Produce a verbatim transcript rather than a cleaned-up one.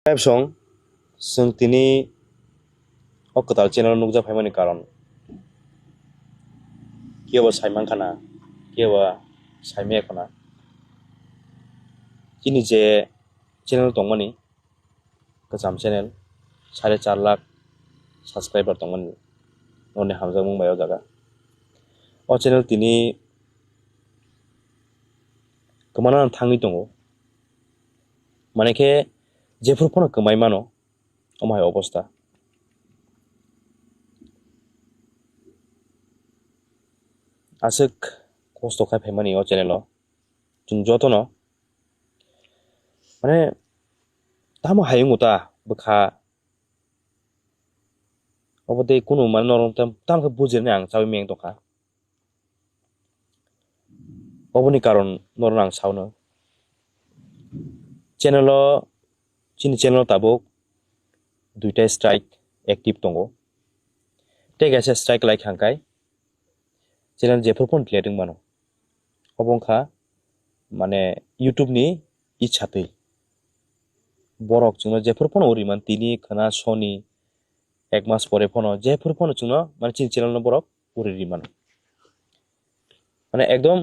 Subscribe song, chwng tini o kwtal channel nukjak phaimani karon kebo saimankha na, kebo saimaya khwna. Chini je channel tongmani, kwcham channel, sare char lakh subscriber tongmani, noni hamjakmung bai o jaga. O channel tini kwmana thangwi tongo. Mane khe jephuru phano kwmai mano, omo hai obostha. Aswk kosto khai phaimani o channel o. Chwng jotono, mane, tamo hayung ta bwkha. Obo tei kunu mane norok tam, tam khe bujirnai ang chawi meng tongkha. Oboni karon norok ang saono. Channel o, chini channel o tabuk duita strike active tongo. Tei kaisa strike lai khangkai channel jephuru phone delete wng mano. Obo wngkha mane YouTube ni ichha twi. Borok chwngno jephuru phone uriman tini khwna soni ek mas pore phone jephuru phone chwngno mane chini channel no borok uri rimano. Mane ekdom